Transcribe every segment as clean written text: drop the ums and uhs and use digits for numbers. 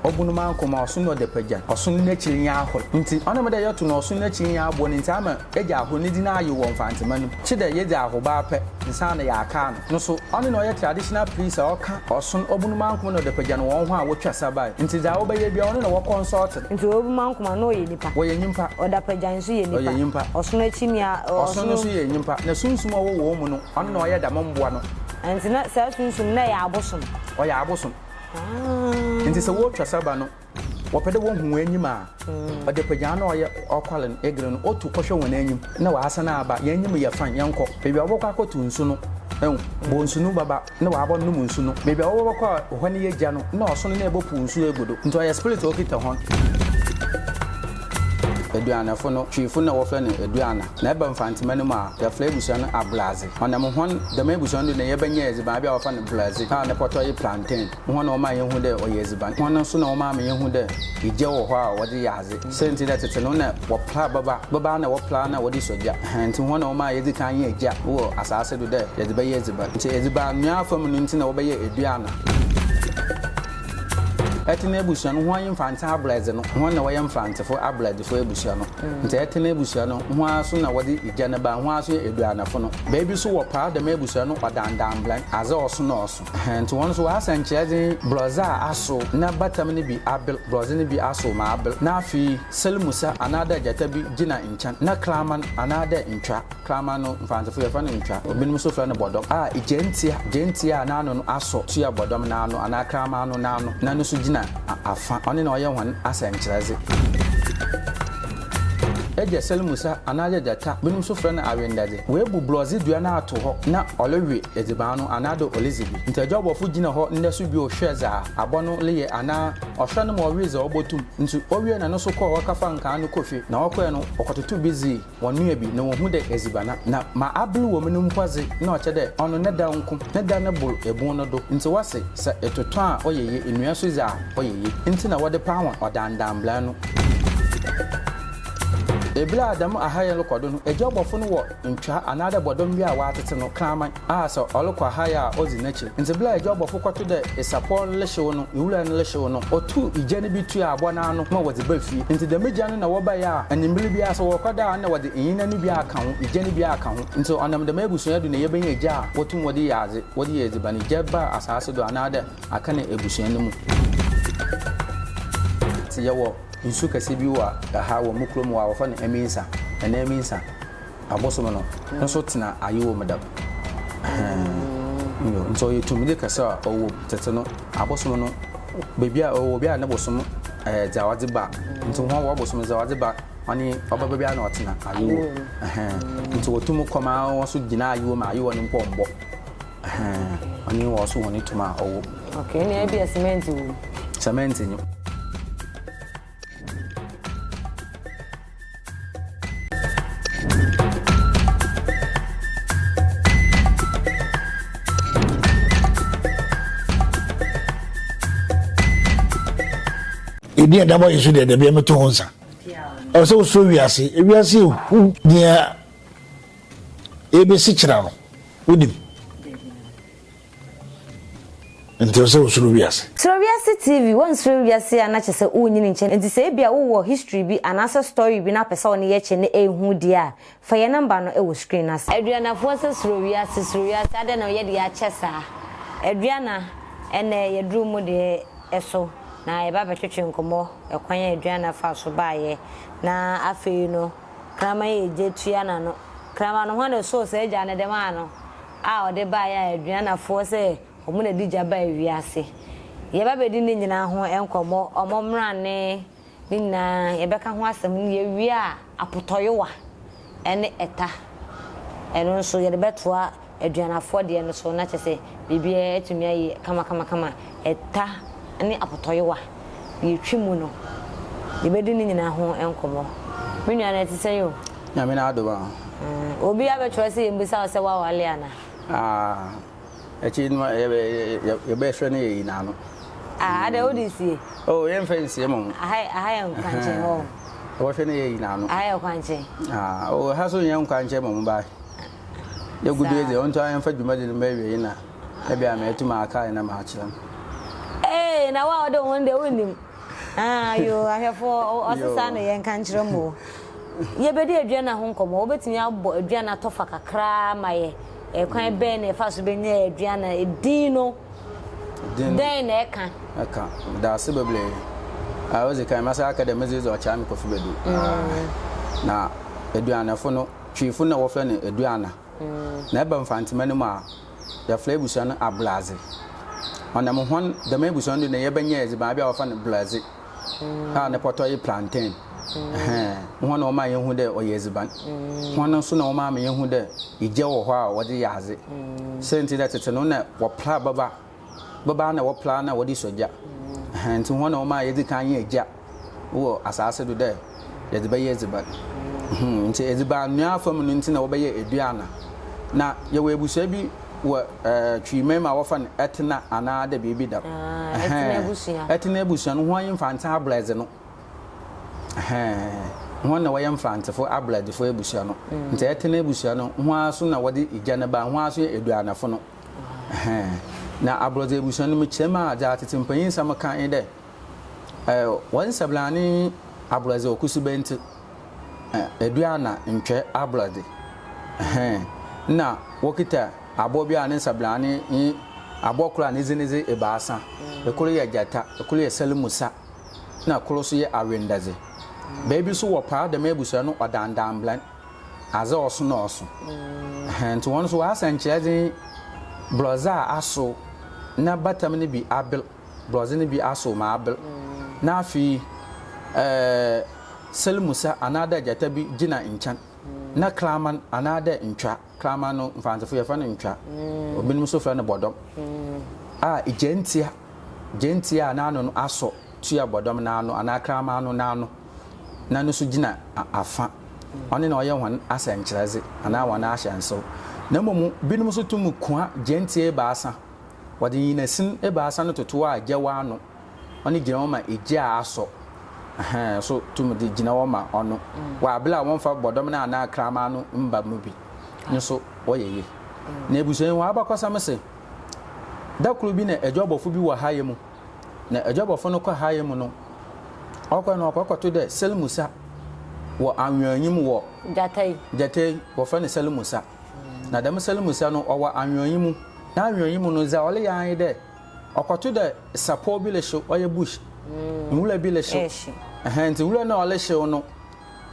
Ɔbunumankoma, ɔson na ɔdapagyan, ɔson n'ekyir nye ahor. Ntsi ɔnam dɛ yɛto no ɔson n'ekyir nye aboa no ntsi ama egya ahor ne dzin ayew wɔ Mfantsema no mu. Kye dɛ yedzi ahobaa pɛ nsaana yɛakaa no. No so, ɔno na ɔyɛ traditional priest a ɔka ɔson, Ɔbunumankoma na ɔdapagyan hɔn ho a wotwa sa bae. Ntsi dza wɔbɛyɛ biara ɔno na wɔconsult no. Ntsi Ɔbunumankoma no ɔyɛ nyimpa. Wɔyɛ nyimpa. Ɔdapagyan so yɛ nyimpa. Ɔyɛ nyimpa. Ɔson ekyir nye ɔson. Ɔson no so yɛ nyimpa. Na sunsum a ɔwɔ hɔn mu no, ɔno na ɔyɛ dɛm mbowa no. Ntsi na saa sunsum no na ɛyɛ abosom. Ɔyɛ abosom. Ntsi sɛ wotwa saba no, wɔpɛ dɛ wohu hɔn enyim a, ɔdapagyaa no a ɔyɛ ɔkwar no, eger no, otu kɔhwɛ hɔn enyim na ɔasan aba. Hɛn enyim yɛ fine, yɛnkɔ. Beebi a wɔbɔkɔ akɔtow nsu no, ehu, bonsu no bɛba na ɔabɔnom nsu no. Beebi a wɔbɔkɔ a hɔ no yɛ gya no, nna ɔson no na ebɔpuw nsu egu do. Ntsi ɔyɛ spirit a okitsa hɔn. Eduanafo no, Twifo na wɔfrɛ no Eduana. Na eba Mfantsema no mu a, yɛfrɛ ebusua no Abladze. Ɔnam hɔn dɛm ebusua no do na yɛbɛnya edziban bi a wɔfrɛ no bladze a ne pɔtɔ ye plantain. Hɔn na wɔmaa yehu dɛ ɔyɛ edziban. Hɔn so na wɔmaa ma yehu dɛ egya wɔ hɔ a wɔdze yɛ adze. Siantsir dɛ tsetse no nna wɔpra bɛba, bɛba na wɔpra na wɔdze sɔ gya. Ɛhɛn, ntsi hɔn na wɔmaa yedzi kan nyaa gya wɔ asaase do dɛ yɛdze bɛyɛ edziban. Ntsi edziban noa afamu no ntsi na wɔbɛyɛɛ eduana. Ɛtse n'ebusua no, hɔn nye Mfantse abrɛdze no, hɔn na wɔyɛ Mfantsefo abrɛdzefo ebusua no. Ntsi Ɛtse n'ebusua no, hɔn ara so na wɔdze gya no baa, hɔn ara so yɛ Eduanafo no. Beebi so wɔpaa dɛm ebusua no ɔdandanbran, adze a ɔso na ɔso. Ɛhɛn, ntsi hɔn so wɔasɛnkyerɛdze borɔdze a asow na batam no bi aber, borɔdze no bi asow ma aber, na afei sɛlmusa anaadɛ gyata bi gyina nkyɛn, na kraman anaadɛ ntwa. Kraman no, Mfantsefo yɛfrɛ no ntwa, binom so frɛ no bɔdɔm, a gyentia, gyentia a n'ano no asɔ tua bɔdɔm n'ano anaa kraman no n'ano na no so gyina afã. Ɔno na ɔyɛ hɔn asɛnkyerɛdze. Egya sɛlmusa anaadɛ gyata, binom so frɛ no awendadze. Woebu borɔdze dua no ato hɔ na ɔrowe edziban no anaadɛ oridzi bi. Ntsi egya ɔbɔfo gyina hɔ ndɛ so bio hwɛ dza abɔ no reyɛ anaa ɔhwɛ no ma ɔwe dza obotum. Ntsi owie na no so kɔr hɔ kɛfaa nkaa no kɔ fie. Na ɔkɔe no, ɔkɔtotow bi dzii. Wɔnoa bi na wohu dɛ edziban a na ma aber wɔ mu no mpo dze nna ɔkyerɛ dɛ ɔno ne da nko, ne da no bor ebun no do. Ntsi wɔse sɛ etotɔ a ɔyɛ yie, enua so dze a ɔyɛ yie. Ntsi na wɔde paa hɔn ɔdandanblan no. Ber a dɛm ahayɛ rokɔ do no, egya ɔbɔfo no wɔ ntwaa anaadɛ bɔdɔm bi a ɔatsetse no, kraman, a sɛ ɔrokɔ ahayɛ a odzi n'ekyir. Ntsi ber a egya ɔbɔfo kɔto dɛ esapɔw no rehyew no, nwura no rehyew no, otuu egya no bi tuaa abɔ n'ano ma wɔdze ba fie. Ntsi dɛm egya no na wɔbae a ewimbir biara sɛ wɔrokɔda a nna wɔdze nyena no bi aka ho, egya no bi aka ho. Ntsi ɔnam dɛm ebusua do na yebenya egya a wotum wɔdze yɛ adze, wɔdze yɛ edziban, egya baa asaase do anaadɛ aka no ebusua no mu. Ntsi yɛwɔ nsu kɛse bi wɔ ha wɔ mo kurom hɔ a wɔfrɛ no Aminsa, Nana Aminsa. Abosom no nso tena ayewa mu dɛm. Ɛhɛn. Nti ɔyɛ tumidi kɛse a ɔwɔ mu. Tete no, abosom no, beebi a ɔwɔ bi a ne bosom ɛɛ dza ɔdze ba. Nti hɔn wɔ bosom dza ɔdze ba ɔne ɔbɛba biara na ɔtsena ayewa mu. Ɛhɛn. Nti wɔtum kɔ ma wɔn so gyina ayewa mu a ayewa no mpo ɔmmbɔ. Ɛhɛn. Ɔne wɔn so hɔn tum a ɔwɔ mu. Okay, ɛnna ebi a cement wɔ mu. Cement nye. Edin a ɛda bɔ Yesu deɛ dabi ɛmɛto ho nsa. Ɛwɔ sɛ wosuro wiase. Ewiase ehu nea ebesi kyerɛ no wonim. Nti ɛwɔ sɛ wosuro wiase. Suro Wiase TV, Woansuro wiase a na kyerɛ sɛ wonnyini nkyɛ nti sɛ ebia wowɔ history bi anaasɛ story bi na wopɛ sɛ wo ne yɛ kyɛ na ɛhu deɛ a, fa yɛn number no wɔ screen no ase. Aduanafoɔ sɛ suro wiase suro wiase adɛn na yɛde akyɛ saa Aduana ɛnɛ yɛduru mu deɛ so na yɛba bɛtwetwe nkɔmmɔ ɛkwan a Aduana faa so baeɛ na afei no kraman yɛ gya tua n'ano kraman no hwan na ɛsɔɔ saa gya no de maa no a ɔde baeɛ a Aduanafoɔ sɛ wɔn na ɛde gya baa wiase. Yɛba bɛdi ne nyinaa ho nkɔmmɔ, wɔn mmrane ne nyinaa yɛbɛka ho asɛm no yɛwie a apotɔyewa ne ɛta ɛno nso yɛde bɛtoa Aduanafoɔ deɛ no so na kyerɛ sɛ biribiara atumi ayɛ kamakamakama. Ɛta ne apotɔyewa yɛtwi mu no yɛbɛdi ne nyinaa ho nkɔmmɔ. Me nua no ɛte sɛn o? Nyame n'adom a. Obi abɛtwerɛ sɛ yɛmmisa wo sɛ woawale anaa? Ah, akyi no yɛbɛhwɛ no yɛyi n'ano. Ah, adɛ wode sie? Oh, yɛmfa nsie mmom. Aha aha yɛ nkwankyɛn hɔ. Wɔhwɛ no yɛyi n'ano. Aha yɛ kwankyɛn. Ah, oh, ha so nyɛ nkwankyɛn mmom ba. Yɛgu do dze, ɔnto a yɛmfa dwumadzi no mba ewiei na ebi a meetum akae na maakyerɛ no. Ee, na wo a wode wo ho no deɛ wonnim. Ah, yoo, ahwɛfoɔ, ɔse saa na yɛnka nkyerɛ mo o. Yɛbɛdi aduana ho nkɔmmɔ. Wobɛtumi abɔ aduana tɔfa kakra ama yɛ? Ɛkwan bɛn na yɛfa so bɛnya aduana? Edin no, dɛn na ɛka? Ɛka. Meda ase bebree. Ah, odzi kan, mɛsan aka dɛ medze dze ɔkyea me Kofi Badu. Ah, na aduanafo no, Twifo na wɔfrɛ no aduana. Na ɛba Mfantsema no mu a, yɛfrɛ ebusua no Abladze. Ɔnam hɔn dɛm ebusua no do na yɛbɛnya edziban bi a wɔfrɛ no bladze a ne pɔtɔ ye plantain. Ɛhɛn, hɔn na wɔma yehu dɛ ɔyɛ edziban. Hɔn so na wɔma ma yehu dɛ egya wɔ hɔ a wɔdze yɛ adze. Siantsir dɛ tsetse no nna wɔpra bɛba. Bɛbaa na wɔpra na wɔdze sɔ gya. Ɛhɛn, ntsi hɔn na wɔmaa yedzi kan nyaa gya wɔ asaase do dɛ yɛdze bɛyɛ edziban. Ntsi edziban noa afamu no ntsi na wɔbɛyɛɛ eduana. Na yɛwɔ ebusua bi wɔ Twi man mu a wɔfrɛ no Ɛtena anaa dɛ biribi dɛm. Ɛtena ebusua. Ɛtena ebusua no, hɔn nye Mfantse Ablɛdze no. Ɛhɛn, hɔn na wɔyɛ Mfantsefo Ablɛdzefo ebusua no. Ntsi Ɛtena ebusua no, hɔn ara so na wɔdze egya no baa, hɔn ara so yɛ Eduanafo no. Ɛhɛn. Na aborɔdze ebusua no, mekyerɛ mu a, dza tsetse mpanyinsɛm kã nye dɛ, hɔn nsɛbla nye aborɔdze ɔkusubɛntse, eduana ntwɛ aborɔdze. Ɛhɛn. Nna wokitsa abowa bi a ne nsɛbla nye abowa kor a ne dzin dze ebiasa. Kor yɛ gyata, kor yɛ sɛlmusa, na kor so yɛ awendadze. Beebi so wɔpaa dɛm ebusua no ɔdandanblan. Adze a ɔso na ɔso. Ɛhɛn, ntsi hɔn so wɔasɛnkyerɛdze nye borɔdze a asow na batam no bi aber, borɔdze no bi asow ma aber, na afei ɛɛ sɛlmusa anaadɛ gyata bi gyina nkyɛn, na kraman anaadɛ ntwa, kraman no Mfantsefo yɛfrɛ no ntwa, binom so frɛ no bɔdɔm, a gyantsia, gyantsia a n'ano no asɔ tua bɔdɔm n'ano anaa kraman no n'ano. na no so gyina afã. Ɔno na ɔyɛ hɔn asɛnkyerɛdze anaa hɔn ahyɛnsew. Na mbom binom so tum kua gyantsia ebiasa. Wɔdze nyinasin ebiasa no toto a gya wɔ ano. Ɔno gyina hɔ ma egya a asɔ. Ɛhɛn, so tum dze gyina hɔ ma ɔno. Wɔ aber a wɔmmfa bɔdɔm no anaa kraman no mmba mu bi no so wɔyɛ yie. Na ebusua yi hɔn abakɔsɛm se, da kor bi na edwabɔfo bi wɔ ha yi mu. Na adwabɔfo no kɔ hae mu no, ɔkɔe no ɔkɔkɔto dɛ Selmusa wɔ anweɔnyi mu wɔ. Gyata yi. Gyata yi, wɔfrɛ no Selmusa. Na dɛm Selmusa no, ɔwɔ anweɔnyi mu. N'anweɔnyi mu no, dza ɔreyɛ ara nye dɛ, ɔkɔto dɛ sapɔw bi rehyew, ɔyɛ bush, nwura bi rehyew. Ɛhɛn, ntsi nwura no a ɔrehyew no,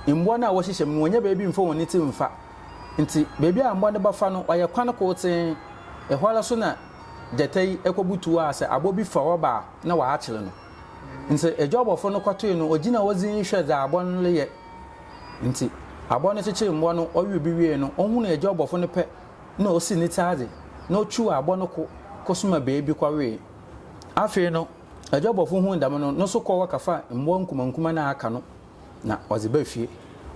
mbowa no a wɔhyehyɛ mu no, wonnya beebi mmfa hɔn tsir mmfa. Ntsi beebi a mbowa no bɛfa no, ɔyɛ kwan kortsee. Hɔ ara so na gyata yi kɔbutuw a sɛ aboa bi fa hɔ ba a na ɔakyer no. Ntsi edwabɔfo no kɔtoe no, ogyina hɔ dzinn hwɛ dza aboa no reyɛ. Ntsi aboa no kyekyeer mbowa no, ɔwew bi wiei no, ohun edwabɔfo no pɛ na osii ne tsir adze na otwuuw aboa no ko kɔsoma beebi kɔwee. Afei no, edwabɔfo hun dɛm no, no so kɔɔ hɔ kɛfaa mbowa nkumankuma no a aka no na ɔdze baa fie.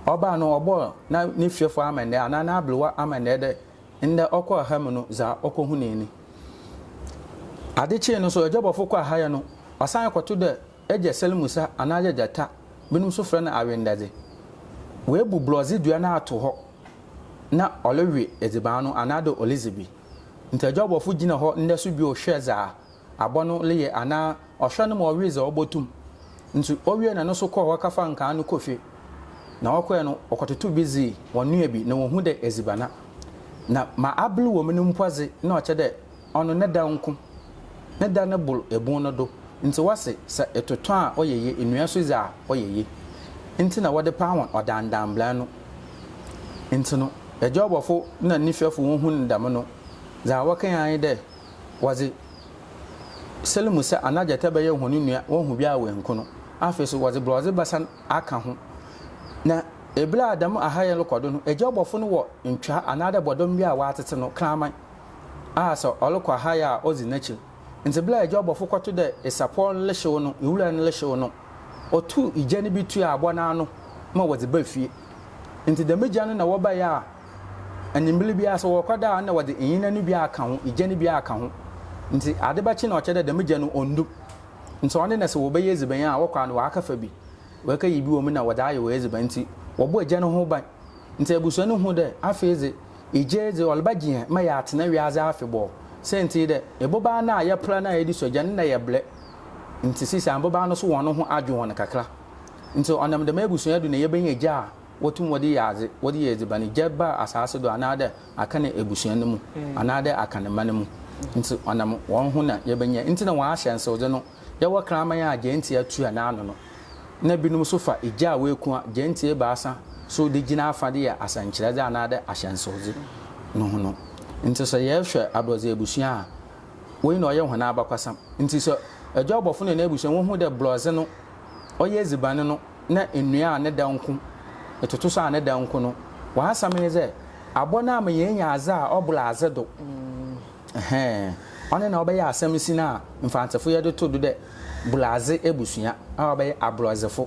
Ɔbaa no, ɔbɔɔ na ne fiefo amandzɛɛ anaa n'aberwa amandzɛɛ dɛ Ndɛ ɔkɔr ha mu no, dza okohunii ni. Adze kyee no so, edwabɔfo kɔr ha no, ɔsan kɔto dɛ egya sɛlmusa anaadɛ gyata, binom so frɛ no awendadze. Oebu borɔdze dua no ato hɔ na ɔrowe edziban no anaadɛ oridzi bi. Ntsi edwabɔfo gyina hɔ ndɛ so bio hwɛ dza abɔ no reyɛ anaa ɔhwɛ no ma ɔwe dza obotum. Ntsi owiei na no so kɔr hɔ kɛfaa nkaa no kɔ fie. Na ɔkɔe no, ɔkɔtotow bi dzii, wɔnoaa bi, na wohun dɛ edzibana. Na ma aber wɔ mu no mpo dze, nna ɔkyerɛ dɛ ɔno ne da nko. Ne da no bor ebun no do, ntsi wɔse sɛ etotɔ a ɔyɛ yie, enua so dze a ɔyɛ yie. Ntsi na wɔdze paa hɔn ɔdandanbran no. Ntsi no, edwabɔfo na ne fiefo wohun dɛm no, dza wɔkãe ara nye dɛ wɔdze Selmusa anaa gyata bɛyɛ hɔn nua, wohu bi a woennku no. Afei so, wɔdze borɔdze bɛsan akã ho. Na ber a dɛm ahayɛ no rokɔ do no, egya ɔbɔfo no wɔ ntwaa anaadɛ bɔdɔm bi a ɔatsetse no, kraman, a sɛ ɔrokɔ ahayɛ a odzi n'ekyir. Ntsi ber a egya ɔbɔfo kɔto dɛ esapɔw no rehyew no, nwura no rehyew no, otuu gya no bi tuaa abowa no ano ma wɔdze baa fie. Ntsi dɛm gya no na wɔbae a Anwimber biara sɛ wɔrokɔ da a nna wɔdze nyena no bi akã ho, gya no bi akã ho. Ntsi adze bɛkye na ɔkyerɛ dɛ dɛm gya no onndu. Ntsi ɔno na sɛ wɔbɛyɛ edziban a wɔkɔ a na wɔakɛfa bi, wɔakɛyi bi wɔ mu na wɔdze ayɛ hɔn edziban. Ntsi wɔbɔɔ gya no ho ban. Ntsi ebusua no hun dɛ afei dze egya yi dze ɔrebɛgye hɛn ma yaatsena wiadze afebɔɔ. Siantsir dɛ ebobaa no a yɛpra no a yɛdze sɔ gya no nna yɛbrɛ. Ntsi sesei ambobaa no so hɔn ho adwe hɔn kakra. Ntsi ɔnam dɛm ebusua do na yebenya gya a wotum wɔdze yɛ adze, wɔdze yɛ edziban. Gya ba asaase do anaadɛ aka no ebusua no mu anaadɛ aka ne mba no mu. Ntsi ɔnam hɔn ho na yebenya. Ntsi na hɔn ahyɛnsewdze no, yɛwɔ kraman a gyantia tua n'ano no, na binom so fa gya a woekua gyantia ebiasa so dze gyina afa dze yɛ asɛnkyerɛdze anaadɛ ahyɛnsewdze no ho no. Ntsi sɛ yɛhwɛ aborɔdze ebusua a, woi na ɔyɛ hɔn abakwasɛm. Ntsi sɛ Egya ɔbɔfo na n'ebusua wohu dɛ borɔdze no ɔyɛ edziban no na ndua a ne dɛ nko, etoto so a ne dɛ nko no, w'asɛm nye dɛ abɔ no ama yeenya adze a ɔbor adze do. Ɛhɛn, ɔno na ɔbɛyɛ asɛm sin a Mfantsefo yɛdze to do dɛ Bladze ebusua a ɔbɛyɛ Aborɔdzefo.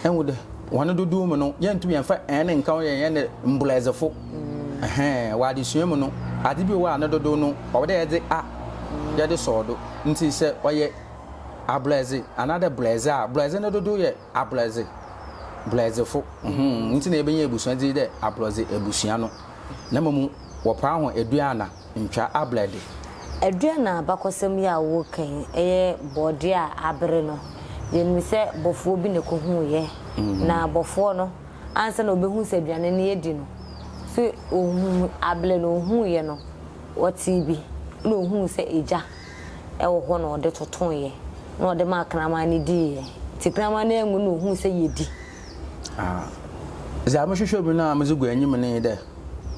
Ehu dɛ hɔn dodow mu no, yenntum yɛmmfa hɛn nnka ho yɛnnyɛ no Mborɔdzefo. Ɛhɛn, wɔ adzesua mu no, adze bi wɔ hɔ a no dodow no, ɔwɔ dɛ yɛdze a yɛdze sɔw do. Ntsi sɛ ɔyɛ Aborɔdze anaadɛ Borɛdze a, Borɛdze no dodow yɛ Aborɔdze, Borɛdzefo. Ntsi na yebenya ebusua dzin dɛ Aborɔdze ebusua no. Na mbom wɔpaa ho Aduana. Ntwa ablɛ de. Aduan a abakɔsɛm yi a woreka yi yɛ borɔdeɛ a abere no, yɛnim sɛ bɔfoɔ bi na ɛkɔhuiɛ. Na bɔfoɔ no, ansa na ɔbɛhu sɛ aduane no yɛdi no, sɛ ɔhuu abele no ɔhuiɛ no, ɔtee bi na ɔhuu sɛ egya wɔ hɔ na ɔde totoeɛ na ɔde maa kraman no diiɛ. Nti kraman no anwu na ɔhuu sɛ yɛdi. Ah, dza mohwehwɛ mu no a medze gu enyim no nye dɛ,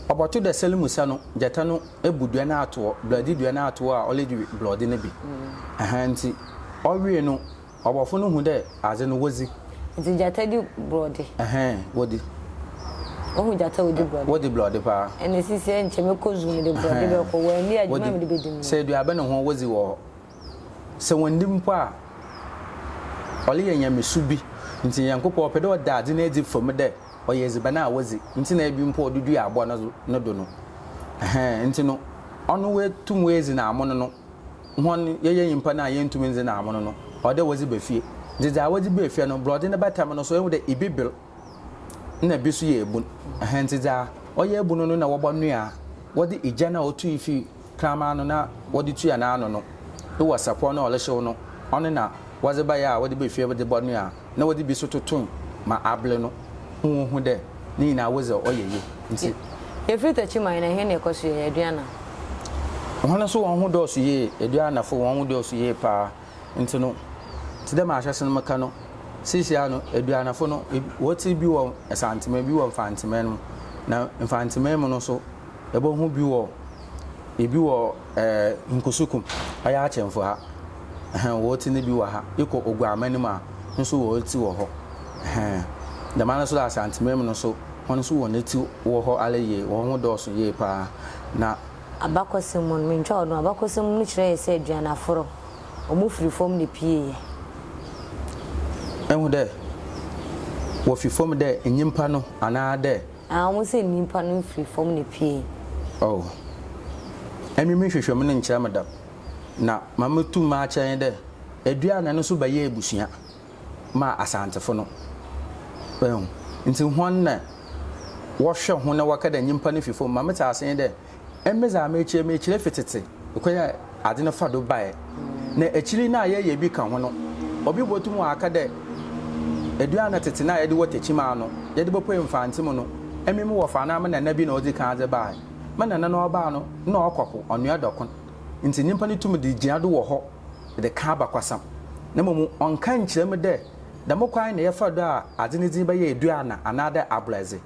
ɔbɔto dɛ sɛlmusa no, gyata no ebu dua no ato hɔ, blɔdze dua no ato hɔ a ɔledzi blɔdze no bi. Ɛhɛn, ntsi ɔwee no, ɔbɔfo no hun dɛ adze no wodzi. Ntsi gyata di borɔdze? Ɛhɛn, wodzi. Wohu gyata a odzi borɔdze? Wodzi blɔdze paa. Ɛna sisi nkyɛ mekɔ zoo mede borɔdze bɛkɔ, wɔanni a dwuma a mede bedi no. Sɛ eduaba na hɔn wodzi wɔ hɔ. Sɛ wonnyi mpo a, ɔreyɛ nyamesu bi ntsi Nyankopɔn ɔpɛ dɛ ɔda adze no edzi famu dɛ ɔyɛ edziban a wodzi ntsi na bi mpo ɔdze dua abowa no no do no. Ɛhɛn, ntsi no ɔno oetum oedzi n'amon no, hɔn yɛyɛ nyimpa no a yenntum nndzi n'amon no, ɔwɔ dɛ wɔdze ba fie. Ntsi dza wɔdze baa fie no, borɔdze ne batam no so ehu dɛ ibi ber. Nna bi so yɛ ebun. Ɛhɛn, ntsi dza ɔyɛ ebun no na wɔbɔnoa a, wɔdze egya no a otui fi kraman no na wɔdze tua n'ano no wɔ sapɔw no a ɔrehyew no, ɔno na wɔdze bae a wɔdze ba fie dze bɔnoa, na wɔdze bi so toto ma abler no ho wohu dɛ ne nyina wodze a ɔyɛ yie. Ntsi. Yɛfir Techiman na hɛn na yɛkɔ so yɛ Aduana. Hɔn so hɔn ho dɔɔ so yie, Aduanafo hɔn ho dɔɔ so yie paa. Ntsi no, tse dɛ ma ahyɛse no mekã no, seseiara no Eduanafo no, wɔtse bi wɔ Asantseman, bi wɔ Mfantseman mu, na Mfantseman mu no so, ebohu bi wɔ bi wɔ ɛɛ Nkusukum, ɔyɛ Akyemfo ha, ɛhɛn, wɔtse no bi wɔ ha. Ekɔ Oguaman mu a, no so wɔtse wɔ hɔ, ɛhɛn. Dɛmara so na Asantseman mu no so, hɔn so hɔn tsir wɔ hɔ ara yie, hɔn ho dɔɔ so yie paa, na. Abakɔsɛm mu no, mentwa wo no, abakɔsɛm mu no kyerɛ yɛ sɛ aduanaforo, wɔn firi fam na ɛpieeɛ. Ehu dɛ wɔfi fam dɛ nyimpa no anaa dɛ. Ah, wɔn sɛ nyimpa no firi fam na ɛpieeɛ. Oh, emi me nhwehwɛmu no nnkyerɛ me dɛm, na ma metum makyerɛ nye dɛ, aduana no so bɛyɛɛ ebusua maa Asantefo no. Ehu? Ntsi hɔn na wɔhwɛ ho na wɔka dɛ nyimpa no fi famu. Ma metse ase nye dɛ, emi dza merekyerɛ, merekyerɛ fi tsetse kwan a adze no fa do bae. Na ekyir yi no a yɛyɛ bi ka ho no, obi botum ɔaka dɛ eduan a tsetse no a yɛdze wɔ Techiman no, yɛdze bopue Mfantse mu no, emi mo wɔfa anaa me nana bi na odzi kan dze bae. Me nana no ɔbaa no, nna ɔkɔ po, ɔnoa dɔkon. Ntsi nyimpa no tum dze gyina do wɔ hɔ dze kã abakwasɛm, na mbom ɔnnkã nnkyerɛ me dɛ dɛm kwan na yɛfa do a adze ne dzin bɛyɛ Eduana anaadɛ Aborɛdze.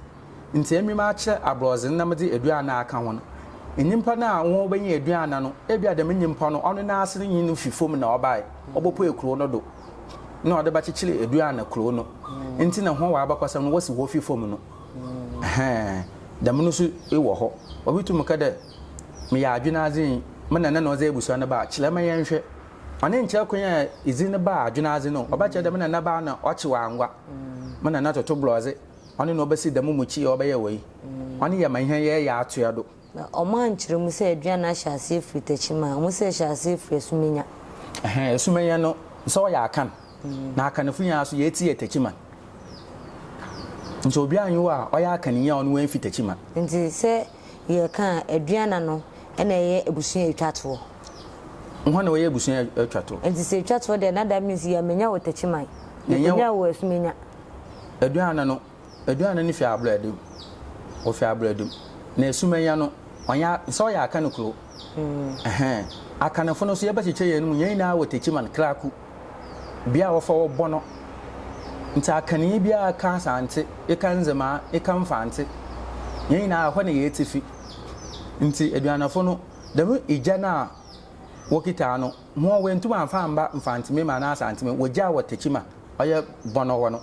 Ntsi emi makyerɛ aborɔdze no na medze Eduana akã ho no, nyimpa no a wɔbɛnya Eduana no, ebia dɛm nyimpa no ɔno n'ase nye no fi famu na ɔbae, ɔbɔpuee kurow no do na ɔdze bɛkyekyer Eduana kurow no. Ntsi na hɔn wɔ abakɔsɛm no wɔse wofi famu no. Ɛhɛn, dɛm no so wɔ hɔ. Obi tum ka dɛ, Meyɛ adwen adze yi, me nana na ɔdze ebusua no baa, kyerɛ ma yɛnhwɛ. Ɔno nnkyerɛ kwan a edzi no baa adwen adze no, ɔbɛkyerɛ dɛ me nana baa na ɔkyew angua, me nana toto borɔdze, ɔno na ɔbɛsi dɛm mukyi a ɔbɛyɛ wɔ yi. Ɔno yɛ ma hɛn yɛyɛ atoa do. Na wɔankyerɛ mu sɛ aduan no ahyɛ aseɛ firi Techiman, wɔn sɛ ɛhyɛ aseɛ firi Asumenya. Ɛhɛn, Asumenya no, sɛ ɔyɛ Akan, na Akanfo nyinaa so yɛtsi yɛ Techiman. Nti obiara nnyi hɔ a ɔyɛ Akanni a ɔno oemmfi Techiman. Nti sɛ yɛreka a, Aduana no na ɛyɛ abusua a ɛtwa toɔ. Hɔn na wɔyɛ ebusua a etwa toɔ. Ntsi sɛ etwa toɔ deɛ na that means yɛammenya wɔ Techiman, yɛkɔnyaa wɔ Asumenya. Aduana no, Aduana no fi Abrɛdem, ɔfi Abrɛdem. Na Asumenya no, ɔnnyɛ, sɛ ɔyɛ Akan kuro. Ɛhɛn. Akanfo no nso yɛbɛkyekyɛ yɛn mu, yɛn nyinaa wɔ Techiman, Kraku, bea a wɔfa wɔbɔ no. Nti Akanni biara ka Asante, eka Nzemaa, eka Mfantse, yɛn nyinaa ɛhɔ na yɛte fi. Nti Aduanafo no, dɛm egya no a wɔkitaa no, hɔn woenntum ammfa ammba Mfantseme anaa Asantseme, wogyaa wɔ Techiman, ɔyɛ bɔnɔ hɔ no.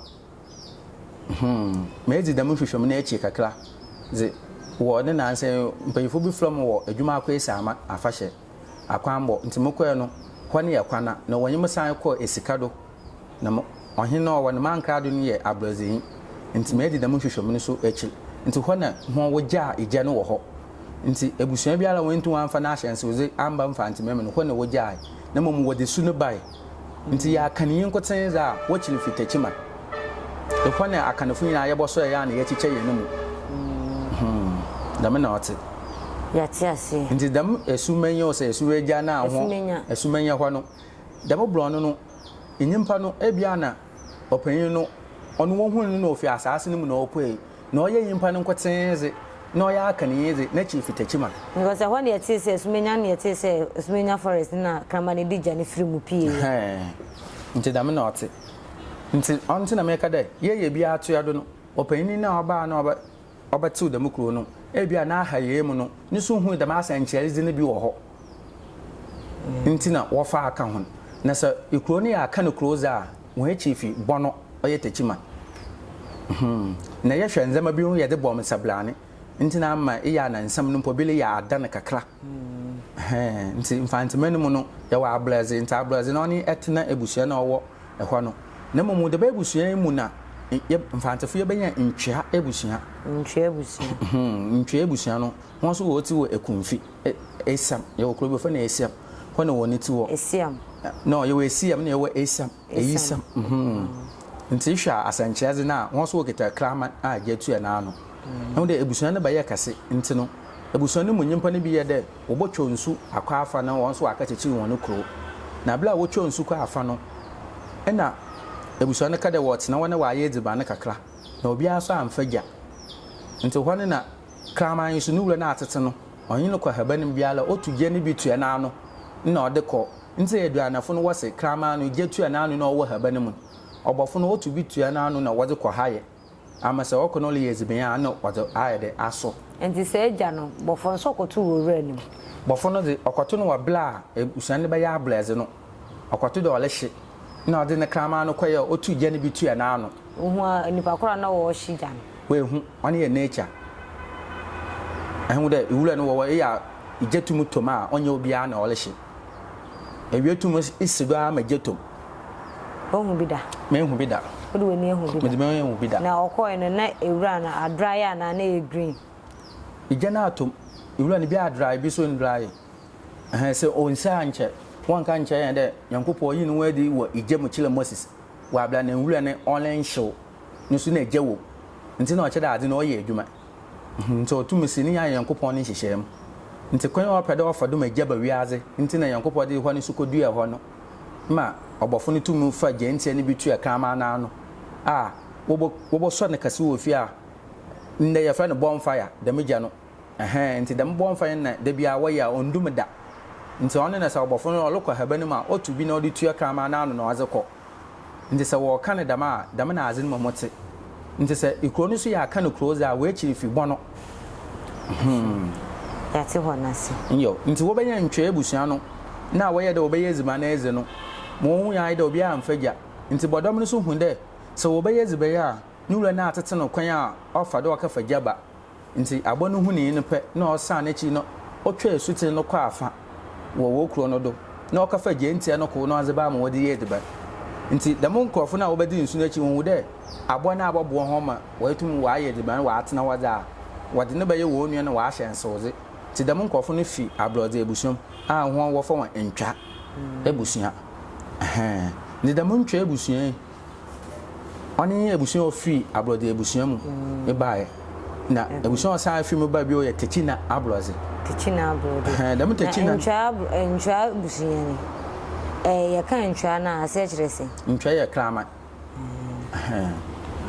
Hmm, medzi dɛm nhwehwɛmu no ekyir kakra dze, wɔ ne naansa yi, mpanyimfo bi frɛɛ me wɔ edwuma akɔ-esiama afahyɛ akwanbɔ, ntsi mokɔe no, hɔ no yɛ kwana, na wɔnye me san kɔr esika do, na mo ɔhen no a ɔwɔ no m'ankrado no yɛ abrɔdzenyi, ntsi medzi dɛm nhwehwɛmu no so ekyir, ntsi hɔ na hɔn wogyaa egya no wɔ hɔ, ntsi ebusua biara a woenntum ammfa n'ahyɛnsewdze ammba Mfantsema mu no, hɔ na wogyae, na mbom wɔdze su no bae. Ntsi yɛ Akanyi nkotsee dze a, wɔkyir fi Techiman. Ehɔ na Akanfo nyina yɛbɔsoɛr a na yɛkyekyɛ hɛn mu. Hmm, dɛm na ɔtse. Yɛatse aseɛ. Ntsi dɛm Esumenya o sɛ Esuwegya no a ho Esumenya hɔ no, dɛm borɔn no, nyimpa no, ebia na ɔpanyin no, ɔno wohun no na ofi asaase no mu na opuei, Na ɔyɛ nyimpa no nkotsee dze, na ɔyɛ akanyi dze, n'ekyir fi Techiman. Because ɛhɔ na yɛtee sɛ Sumenya na yɛtee sɛ Sumenya forest na kraman no de gya no firi mu pieeɛ. Ɛhɛn, ntsi dɛm na ɔtse. Ntsi ɔno ntsi na meka dɛ yɛyɛ bi atoa do no, ɔpanyin no a ɔbaa na ɔbɛ ɔbɛtsew dɛm kurow no, ebia n'ahayɛɛ mu no, no so hun dɛm asɛnkyerɛdze no bi wɔ hɔ ntsi na wɔfaa ka ho. Na sɛ kurow no yɛ Akan kurow dze a, hɔn ekyir fi bɔn ɔyɛ Techiman. Hmm. Na yɛhwɛ ndzɛmba bi ho yɛdze bɔ nsabrane ntsi na ama eyɛ a na nsɛm no mpo bi reyɛ adan kakra. Hɛn, ntsi Mfantsema no mu no yɛwɔ Ablɛdze, ntsi Ablɛdze no ɔne Ɛtena ebusua na ɔwɔ hɔ no. Na mbom dɛm ebusua yi mu na yɛ Mfantsefo yɛbɛnya Ntwea ebusua. Ntwea ebusua. Hmm, Ntwea ebusua no hɔn so wɔtse wɔ Ekumfi, Esiam, yɛwɔ kurow bi wɔfrɛ no Esiam, hɔ na hɔn tse wɔ. Esiam. No, yɛwɔ Esiam na yɛwɔ Esiam. Eyisɛm, mm-hmm. Ntsi ehwɛ a asɛnkyerɛdze no a, hɔn so wokitsa kraman a gya tua n'ano. Ihu dɛ ebusua no bɛyɛ kɛse ntsi no, ebusua no mu nyimpa no bi yɛ dɛ wɔbɔtwa nsu akɔ afa na hɔn so wɔakɛkyekyer hɔn kurow. Na ber a wotwaa nsu kɔɔ afa no, nna ebusua no ka dɛ wɔretsena hɔ na wɔayɛ edziban kakra, na obiara so ammfa gya. Ntsi hɔ no na kraman yi so no wura no atsetse no, ɔnye no kɔ haban mu biara, otu gya no bi tua n'ano nna ɔdze kɔ. Ntsi Eduanafo no wɔse kraman no gya tua n'ano na ɔwɔ haba no mu no, ɔbɔfo no otu bi tua n'ano na wɔdze kɔ ha yɛ ama sɛ ɔkɔ na ɔreyɛ edziban a nna ɔdze ayɛ dɛ asɔ. Ntsi sɛ egya no, bɔfo no so ɔkɔto wɔ owura no mu. Bɔfo no dze, ɔkɔto no wɔ ber a ebusua no bɛyɛ abrɛdze no, ɔkɔto dɛ ɔrehye na ɔdze ne kraman no kɔe a otuu gya no bi tua n'ano. Ohun a nyimpa kor a nna ɔrehye gya no. Oehu, ɔno yɛ nature. Ehu dɛ ewura no wɔ hɔ eyɛ a gya tum tɔ mu a ɔnnyɛ obiara na ɔrehye. Ewia tum si do ara ma gya tɔ mu. Woehu bi da? Mehu bi da. Wode w'ani ehu bi da? Medze m'enyi ehu bi da. Na ɔkɔe no na ewura no adry anaa na ɛyɛ green? Egya no atɔ mu. Ewura no bi adry bi so nndry. Ɛhɛn, sɛ onnsi a nkyɛ wɔnnka nnkyerɛ hɛn dɛ Nyankopɔn yii no ho edzi wɔ egya mu kyerɛɛ Moses wɔ aber a na nwura no ɔrennhyew no so na egya wɔ mu. Ntsi na ɔkyerɛ dɛ adze no ɔyɛ edwuma. Ntsi otum si ne nyinaa yɛ Nyankopɔn ne nhyehyɛɛ mu. Ntsi kwan a ɔpɛ dɛ ɔfa do ma gya ba wiadze ntsi na Nyankopɔn dze hɔ no so koduaa hɔ no ma ɔbɔfo no tum fa gyantsia no bi tua kraman no ano a wɔbɔsɔ no kɛse wɔ fie a ndɛ yɛfrɛ no bonfire, dɛm gya no. Ɛhɛn, ntsi dɛm bonfire no na da biara wɔyɛ a onntum da. Ntsi ɔno na sɛ ɔbɔfo no ɔrokɔ haban no mu a otu bi na ɔdze tua kraman no ano na ɔdze kɔ. Ntsi sɛ wɔka no dɛm a, dɛm na adze no mu tse. Ntsi sɛ kurow no so yɛ Akan kurow dze a, woekyir fi bɔn no. Hmm. Yɛatse hɔ no ase. Nyew, ntsi wɔbɛnya ntwea ebusua no na wɔyɛ dɛ wɔbɛyɛ edziban edzi no, ma wohun ara nye dɛ obiara ammfa gya. Ntsi bɔdɔm no so hun dɛ sɛ wɔbɛyɛ edziban a, no wura no atsetse no kwan a ɔfa do ɔkɛfa gya ba. Ntsi abowa no hunii no pɛ na ɔsaan n'ekyir na otwaa esutsen no kɔɔ afã wɔ wɔ kurow no do na ɔkɛfaa gyaentsia no kor na ɔdze baa ma wɔdze yɛɛ edziban. Ntsi dɛm nkorɔfo no a wɔbɛdzii nsu no ekyir wohun dɛ abowa no abɔboa hɔn ma woetum wɔayɛ edziban wɔatsena hɔ dze a, wɔdze no bɛyɛ hɔn nua na wɔahyɛ nsewdze. Ntsi dɛm nkorɔfo no fi aborɔdze ebusua mu a hɔn wɔfrɛ hɔn Ntwa ebusua. Ɛhɛn. Ntsi dɛm Ntwa ebusua yi, Ɔno nye ebusua a ofii aborɔdze ebusua mu bae. Na ebusua a ɔsan fi mu ba bio yɛ Tekyina Ablɔdze. Tekyina Ablɔdze. Ɛhɛn, dɛm Tekyina. Na Ntwaa Ntwaa ebusua ni, ɛɛ yɛka Ntwaa no a, aseɛ kyerɛ sɛn? Ntwaa yɛ kraman. Ɛhɛn.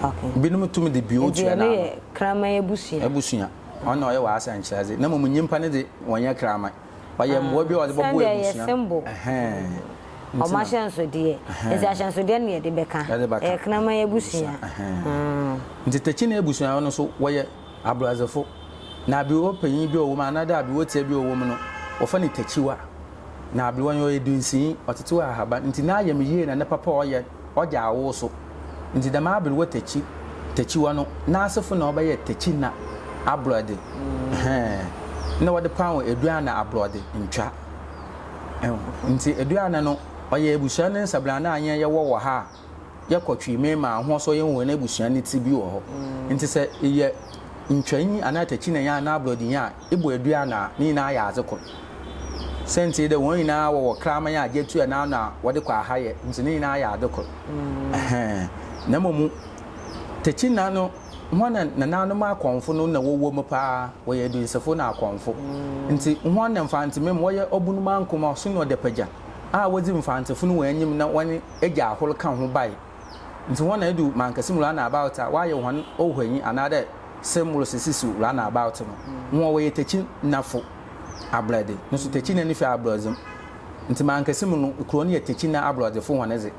Okay. Binom tum de bio tua n'ano. Nti ɛno yɛ kraman abusua. Abusua. Ɔno na ɔyɛ w'asɛnkyerɛdze. Na mmom nyimpa no dze, wɔnnyɛ kraman. Ɔyɛ mboa bi a wɔdze bɔboa ebusua. Sɛndeɛ ɛyɛ symbol. Ɛhɛn. Wɔn ahyɛnsodeɛ. Nti ahyɛnsodeɛ no yɛde bɛka. Ɛyɛ kraman abusua. Nti Tekyine abusua no nso wɔyɛ abrɔdzefo. Na aberewa panyin bi a ɔwɔ mu anaadɛ aberewa tsia bi a ɔwɔ mu no, wɔfrɛ no Takyiwa. Na aberewa no ɔyɛ dunsinyi, ɔtsetsew ahaban. Ntsi n'ayamyie na ne papa a ɔyɛ, ɔgye awow so. Ntsi dɛm aberewa Takyi, Takyiwa no, n'asefo na wɔbɛyɛɛ Tekyina abrɔdze. Ɛhɛn. Nna wɔdze paoo Eduana abrɔdze ntwa. Ehu. Ntsi Eduana no, ɔyɛ ebusua ne nsabran a hɛn yɛwɔ wɔ ha a yɛkɔ Twimee ho so yehu hɛn ebusua ne tsir bi wɔ hɔ. Ntsi sɛ eyɛ Ntwanyi anaa Takyinanyi anaa Aborɔdzinyi a, ebɔ Eduana a, ne nyina yɛ adze kor. Siantsir nye dɛ hɔn nyina wɔwɔ kraman a gya tua n'ano a wɔdze kɔ ahayɛ ntsi ne nyina yɛ adze kor. Ɛhɛn. Na mbom Takyina no Hɔn na nanaanom akɔmfo no na wɔwɔ mu paa, wɔyɛ edunsifo na akɔmfo. Ntsi hɔn na Mfantsema mu wɔyɛ Ɔbunum-Ankoma, Ɔson na Ɔdapagya a wodzi Mfantsefo no hɔn enyim na wɔnye Egya Ahor ka ho bae. Ntsi hɔn na edu Mankessim round about a wɔayɛ hɔn ohuanyi anaadɛ symbols sisi round about no. Hɔn wɔyɛ Takyi Nafo abrɛdze, no so Takyi na ne fie abrɔdze mu. Ntsi Mankessim no kurow no yɛ Takyi na abrɔdzefo hɔn dze.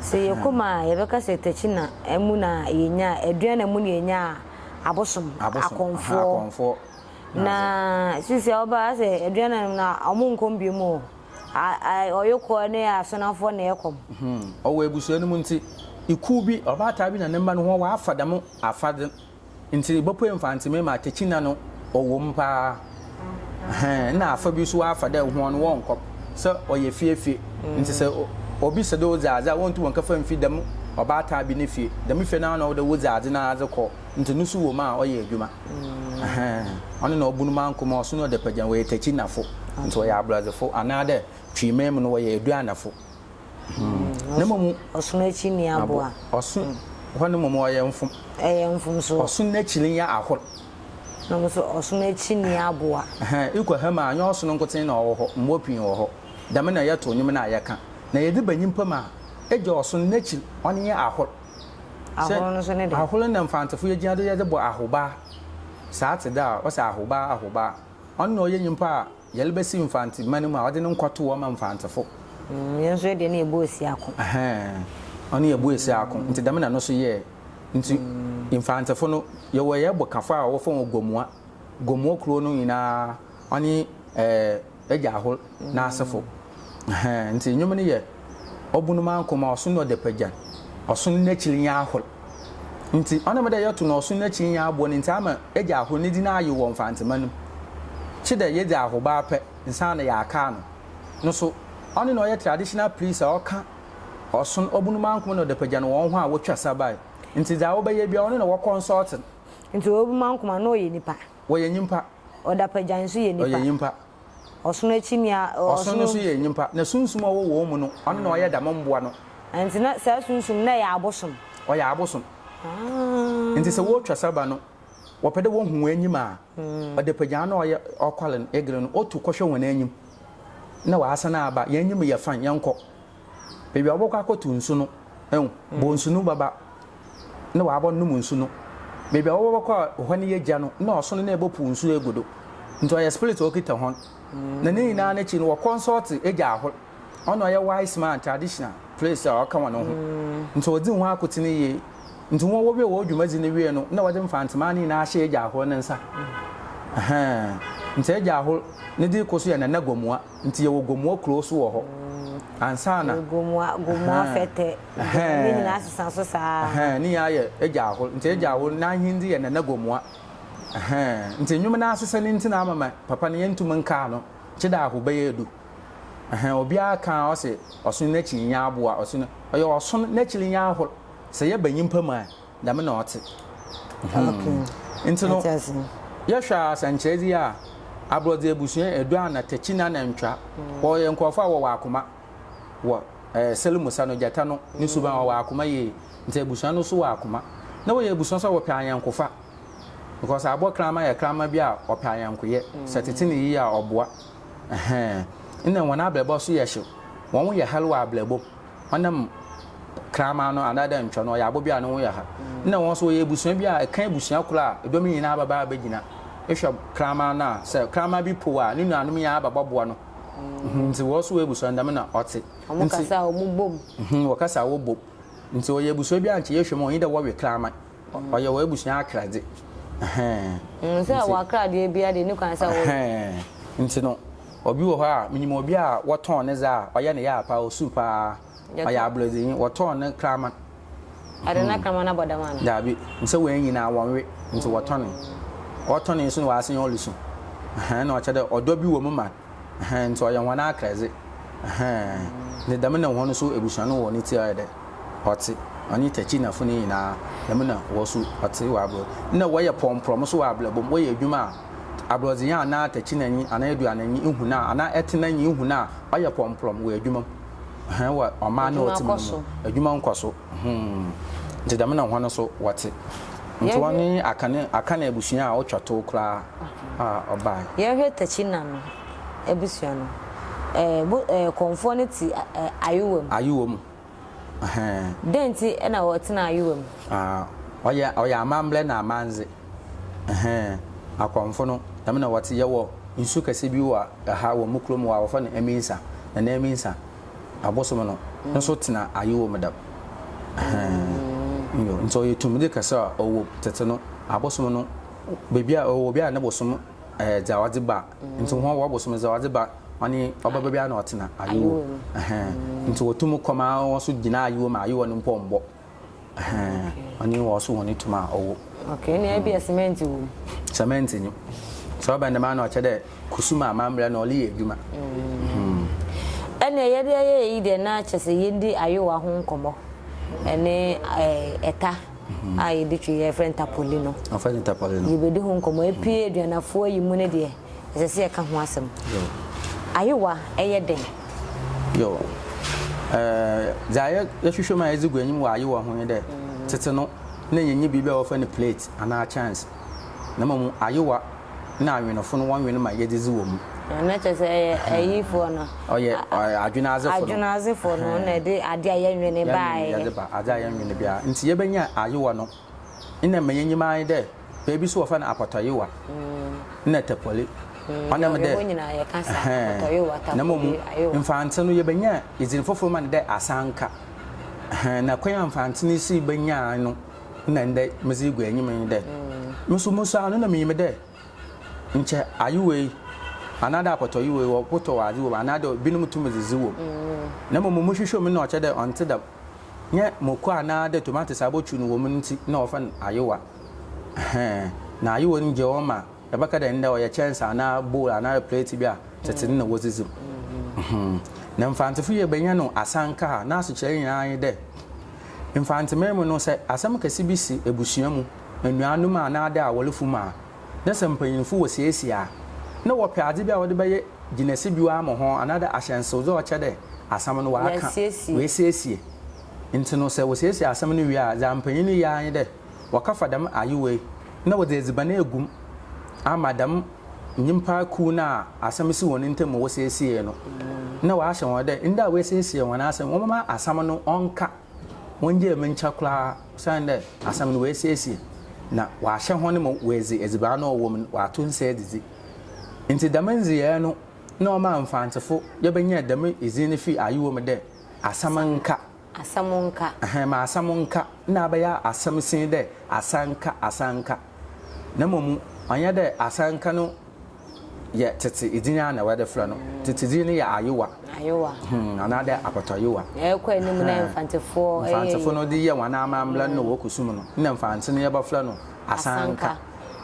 Sɛ yɛkɔ mu a, yɛbɛka sɛ Takyina mu na yɛnyaa, Aduana mu na yɛnyaa abosom, akɔmfoɔ. Na sisi a woba a, sɛ Aduana mu na wɔn nkɔm bio mu o. Ɔyokoɔ ne Asonafoɔ na ɛkɔm. Ɔwɔ abusua no mu nti, ekuo bi, ɔbaataa bi na ne mma no hɔn wɔafa dɛm afadze Ntsi ibopue Mfantsime ma Tekyina no ɔwɔ mu paa. Ɛhɛn, nna afa bi so wɔafa dɛ hɔn wɔnnkɔ sɛ ɔyɛ fie fie. Ntsi sɛ obi se dɛ odzi adze a wonntum nnkɛfa mmfi dɛm ɔbaatan bi ne fie. Dɛm fie no ara na ɔwɔ dɛ wodzi adze no ara dze kɔ. Ntsi no so wɔ mu a ɔyɛ edwuma. Ɛhɛn, ɔno na ɔbun Mankoma, ɔso na Ɔdapagyan, wɔyɛ Tekyinafo. Ntsi wɔyɛ abrɔdzefo anaadɛ Twiman mu no wɔyɛ Eduanafo. Na mmom. Ɔsono akyi nni aboa. Ɔso hɔ no mmom ɔyɛ mfom. Ɛyɛ mfomsoɔ. Ɔsono n'akyiri nyɛ ahor. Na mmom nso ɔsono akyi nni aboa. Ɛhɛn, ekɔ ha mu a, nnyɛ ɔsono nkotsee na ɔwɔ hɔ, mbowa pii wɔ hɔ. Dɛm na yɛtow ndwom no a yɛka. Na yɛdze ba nyimpa mu a, egya ɔsono n'ekyir, ɔno nye ahor. Ahor no so ne dɛn? Ahor na Mfantsefo yegyina do yɛdze bɔ ahobaa. Saa tse dɛ a, wɔse ahobaa, ahobaa. Ɔno na ɔyɛ nyimpa a Yɛrebɛsi Mfantse man mu a ɔdze no nkwa too hɔ ma Mfantsefo. Yɛn nso yɛdeɛ no yɛ Boasiako. Ɛhɛn, ɔno yɛ Boasiako, ntsi dɛm na no so yɛɛ. Ntsi Mfantsefo no, yɛwɔ yɛn bokafo a wɔfrɛ hɔn Gomoa, Gomoa kurow no nyina ɔnye ɛɛ Agya Ahor n'asefo. Ɛhɛn, ntsi ndwom no yɛ Ɔbun Mankoma, Ɔson na Ɔdapagyan, Ɔson n'ekyir nye Ahor. Ntsi ɔnam dɛ yɛto no Ɔson n'ekyir nye aboa no ntsi ama Agya Ahor ne dzin ayew wɔ Mfantseman mu. Kye dɛ yedzi ahobaa pɛ nsaana yɛakaa no. No so, ɔno na ɔyɛ traditional priest a ɔka Ɔson, Ɔbunumankom na Ɔdapagyan hɔn ho a wotwa sa bae. Ntsi dza wɔbɛyɛ biara ɔno na wɔconsult no. Ntsi Ɔbunumankom a na ɔyɛ nyimpa? Wɔyɛ nyimpa. Ɔdapagyan so yɛ nyimpa? Ɔyɛ nyimpa. Ɔsono akyi nua, ɔsono. Ɔsono no so yɛ nyimpa. Na sunsum a ɔwɔ hɔn mu no, ɔno na ɔyɛ dɛm mbowa no. Ntsi na saa sunsum no na ɛyɛ abosom? Ɔyɛ abosom. Ntsi sɛ wotwa sa ba no, wɔpɛ dɛ wohu hɔn enyim a, ɔdapagyaa no a ɔyɛ ɔkwar no, eger no, otu kɔhwɛ hɔn enyim na ɔasan aba, hɛn enyim yɛ fine, yɛnkɔ. Beebi a wɔbɔkɔ akɔtow nsu no, ehu, bonsu no bɛba na ɔabɔnom nsu no. Beebi a wɔbɔkɔ a hɔ no yɛ gya no, nna ɔson no na ebɔpuw nsu egu do. Ntsi ɔyɛ spirit a okitsa hɔn. Na ne nyina n'ekyir no, wɔconsult egya ahor. Ɔno ɔyɛ wise man, traditional place a ɔka hɔn ho. Ntsi odzi ho akotsen yie. Ntsi hɔn wowie hɔn dwumadzi no wie no, nna wɔdze Mfantsemaa ne nyinaa hyɛ Egya Ahor ne nsa. Ɛhɛɛn. Ntsi Egya Ahor ne dzin kor so yɛ Nana Gomoa. Ntsi yɛwɔ Gomoa kurow so wɔ hɔ. Ansaana. Gomoa, Gomoa Fɛtɛ, Gomoa, ne nyinaa sesa so saa. Ɛhɛɛn, ne nyinaa yɛ Egya Ahor. Ntsi Egya Ahor n'ahendzi yɛ Nana Gomoa. Ɛhɛɛn. Ntsi ndwom no asesa no ntsi na ama ma papa no yenntum nnkaa no, kyedɛ Ahor bɛyɛ edu. Ɛhɛn, obiara kã a ɔse ɔson n'ekyir nnyɛ aboa, ɔson, ɔyɛ ɔson n'ekyir nnyɛ ahor. Sɛ yɛba nyimpa mu a, dɛm na ɔtse. Okay. Ntsi no, yɛhwɛ a asɛnkyerɛdze yi a, aborɔdze ebusua, Eduana, Tekyina na Ntwa, wɔyɛ nkorɔfo a wɔwɔ akoma wɔ ɛɛ Selimusa no, gyata no ne suban, wɔwɔ akoma yie. Ntsi ebusua no so wɔ akoma. Na wɔyɛ ebusua so a wɔpɛ anyɛnkofa. Because aboa kraman yɛ kraman bi a ɔpɛ ayɛnkoyɛ. Sɛ tsetse no yie a ɔboa. Ɛhɛn. Nna hɔn abrabɔ so yɛ hyew. Hɔn ho yɛ har wɔ abrabɔ mu. Ɔnam kraman no anaadɛ ntwɔ no, ɔyɛ aboa bi a no ho yɛ har. Nna hɔn so wɔyɛ ebusua bi a ekã ebusua kor a dɔm nyina bɛba abɛgyina. Ehwɛ kraman no a, sɛ kraman bi pow a, no nuanom nyina aba bɔboa no. Ntsi hɔn so wɔ ebusua no dɛm na ɔtse. Wɔn kasa a wɔn bom. Wɔkasa a wɔbom. Ntsi ɔyɛ ebusua bi a nkyɛ yɛhwɛ mu a onnyi dɛ wɔwe kraman. Ɔyɛ wɔ ebusua akradze. Ɛhɛn. Sɛ wɔ akradeɛ biara deɛ ɛni kwan sɛ wɔwe. Ɛhɛn. Nti no, obi wɔ hɔ a, menyim obi a wɔtɔn ne dze a ɔyɛ ne yaa paa, osu paa. Ɔyɛ aborɔdzinyi, wɔtɔn ne kraman. Ɔde n'akraman no abɔ dam anaa? Daabi, nsɛ hɔn nyina wɔnnwe, ntsi wɔtɔnee. Wɔtɔnee so na ɔasen ɔrusu. Ɛhɛn, nna ɔkyerɛ dɛ ɔdɔ bi wɔ mu ma no. Ɛhɛn, ntsi ɔyɛ hɔn akradze. Ɛhɛn, ntsi dɛm na hɔn so ebusua no wɔ ne tsir ayɛ dɛ ɔtse. Ɔnye Tachinafo no nyina, dɛm na hɔn so ɔtse wɔ abrɔ. Nna wɔyɛ prɔmprɔm so wɔ abrabɔ mu, wɔyɛ edwuma a, abrɔdzenyi anaa Tachinanyi anaa Eduananyi ihu no a, anaa Ɛtsenanyi ihu no a, ɔyɛ prɔmprɔm wɔ edwuma mu. Ɛhɛn, wɔ ɔman no a ɔtse mu no mu, edwuma nkɔ so. Hmm, ntsi dɛm na hɔn so wɔtse. Ntsi hɔn nye Akan, Akan ebusua a otwa tow koraa a ɔbae. Yɛnhwɛ Tachina no ebusua no. Ɛɛ, bo, ɛɛ, Kɔmfoɔ no te ɛɛ, Ayowa mu. Ayowa mu, ɛhɛn. Dɛn nti na ɔtena Ayowa mu? Ah, ɔyɛ, ɔyɛ amambrɛ na amandze. Ɛhɛn, Akɔmfo no, dɛm na wɔtse. Yɛwɔ nsu kɛse bi wɔ ha wɔ mo kurom hɔ a wɔfrɛ no Eminsa, Nana Eminsa. Abosom no nso tena ayewa mu dɛm. Ɛhɛn. Nti ɔyɛ tumdzi kɛse a ɔwɔ mu. Tsetse no, abosom no, beebi a ɔwɔ obi a no bosom ɛɛ dza ɔdze ba. Ntsi hɔn wɔbosom dza ɔdze ba, ɔnye ɔba beebi a na ɔtsena ayewa mu. Ɛhɛn. Ntsi wotum kɔ ma hɔn so gyina ayewa mu a ayewa no mpo mmbɔ. Ɛhɛn, ɔnye wɔ so hɔn tum a ɔwɔ. Okay, nna ebia cement wɔ mu. Cement nye. Sɛ ɔba no dɛm a na ɔkyerɛ dɛ kusum amambra na ɔreyɛ edwuma. Ɛnna yɛde ayɛ yi deɛ na kyerɛ sɛ yɛndi ayowa ho nkɔmmɔ ɛne ɛta a yɛde twi yɛfrɛ no tapoli no. Wɔfrɛ no tapoli no. Yɛbɛdi ho nkɔmmɔ. Epue aduanafoɔ yi mu no deɛ. Ɛsɛ sɛ yɛka ho asɛm. Ayewa yɛ dɛn? Yo. Eh, dza yɛhwehwɛ mu a yɛdze gu enyim wɔ ayewa ho nye dɛ, tsetse no, nna yennyi biribi a wɔfrɛ no plate anaa kyɛnse, na mbom ayewa na awenfo no wɔnwen ma yedzidzi wɔ mu. Na kyerɛ sɛ ɛyɛ ayifoɔ no. Ɔyɛ adwenadzefoɔ no. Adwenadzefoɔ no na ɛde adeɛ a yɛnwene baeɛ. Yɛde ba, adze a yɛnwene biara. Ntsi yɛbɛnya ayewa no, nna ma yenyim ara nye dɛ Beebi so wɔfrɛ no apɔtɔyewa na tapoli. Ɔnam dɛ ɛhɛn, na mbom Mfantse no yebenya edzin fofor ma no dɛ asanka. Ɛhɛn, na kwan a Mfantse no sii benyaa no na ndɛ medze regu enyim nye dɛ, mo so musuar no nna minyim dɛ nkyɛ ayewa yi anaadɛ apɔtɔyewa yi wɔbotɔw adze wɔ mu anaadɛ binom tum dzidzi wɔ mu. Na mbom mohwehwɛ mu no nna ɔkyerɛ dɛ ɔnntse dɛm. Nnyɛ muoko anaadɛ tomatese a botwuw no wɔ mu no ntsi na wɔfrɛ no ayewa. Ɛhɛn, na ayewa no gye hɔ ma yɛbɛka dɛ ndɛ ɔyɛ kyɛnse anaa bowl anaa plate bi a tsetse no na wodzidzi mu. Na Mfantsefo yebenya no asanka a, n'asekyerɛ nyina nye dɛ, Mfantseman mu no sɛ asɛm kɛse bi si ebusua mu, enuanom anaadɛ awarfo mu a, na sɛ mpanyimfo wosiesie a, nna wɔpɛ adze bi a wɔdze bɛyɛ gyinasibew ama hɔn anaadɛ ahyɛnsewdze a ɔkyerɛ dɛ asɛm no wɔakã, woesiesie. Ntsi no sɛ wosiesie asɛm no wie a, dza mpanyin no yɛ ara nye dɛ wɔkɛfa dɛm ayewa yi na wɔdze edziban egu mu ama dɛm nyimpa kuw no a asɛm si hɔn ntamu ma wosiesiee no, na wɔahyɛ hɔn dɛ ndɛ a woesiesie hɔn asɛm, wɔmma asɛm no ɔnka, wongyaa mu nkyɛ koraa osiandɛ asɛm no woesiesie, na wɔahyɛ hɔn ma woedzi edziban no a ɔwɔ mu no, wɔato nsa edzidzi. Ntsi dɛm ndzeyɛɛ no na ɔmaa Mfantsefo yɛbɛnyaa dɛm dzin no fii ayewa mu dɛ asɛm nka. Asɛm nka. Ɛhɛn, ma asɛm nka nna abɛyɛ asɛm sin dɛ asanka, asanka. Na mbom ɔnnyɛ dɛ asanka no yɛ tsetse dzin ara na wɔdze frɛ no. Tsetse dzin no yɛ ayewa. Ayewa. Hmm, anaadɛ apɔtɔyewa. Ɛkɔ anim na Mfantsefoɔ yɛ. Mfantsefo no dze yɛ hɔn amambra no na wɔkɔ sum no, nna Mfantse no yɛbɔfrɛ no asanka.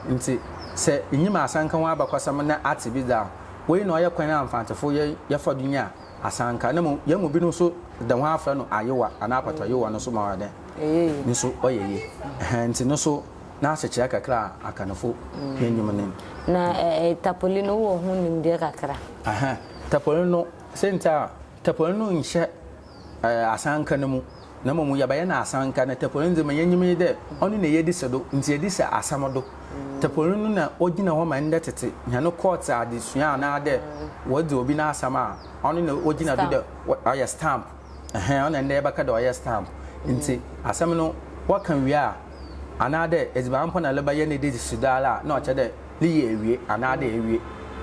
Ntsi sɛ inyim asanka ho abakɔsɛm na atse bi dze a, wei na ɔyɛ kwan a Mfantsefo yɛ yɛfa do nya Asanka, na mmom yɛn mu binom nso de ho afrɛ no ayewa anaa apɔtɔyewa no nso ma ɔyɛ dɛn? Ne nso ɔyɛ yie. Ɛhɛn, nti no nso n'asekyerɛ kakra a Akanfo yɛnyim no. Na ɛɛ tapoli no wowɔ ho nimdeɛ kakra? Ɛhɛn, tapoli no, sɛ nti a tapoli no nhyɛ ɛɛ asanka no mu. Na mbom yɛbɛyɛ no asanka, na tapɔnyin dze ma yenyim nye dɛ ɔno na yedzi sɛ do, ntsi yedzi sɛ asɛm do. Tapɔnyin no na ogyina hɔ ma ndɛ tsetse hɛn kɔɔtse adzesua anaadɛ wɔdze obi n'asɛm a, ɔno na ogyina do dɛ ɔyɛ stamp. Ɛhɛn, ɔno na ndɛ yɛbɛka dɛ ɔyɛ stamp. Ntsi asɛm no wɔkã wie a, anaadɛ edziban mpo na erebɛyɛ na edze si do ara a, nna ɔkyerɛ dɛ ne yɛ ewie anaadɛ ewie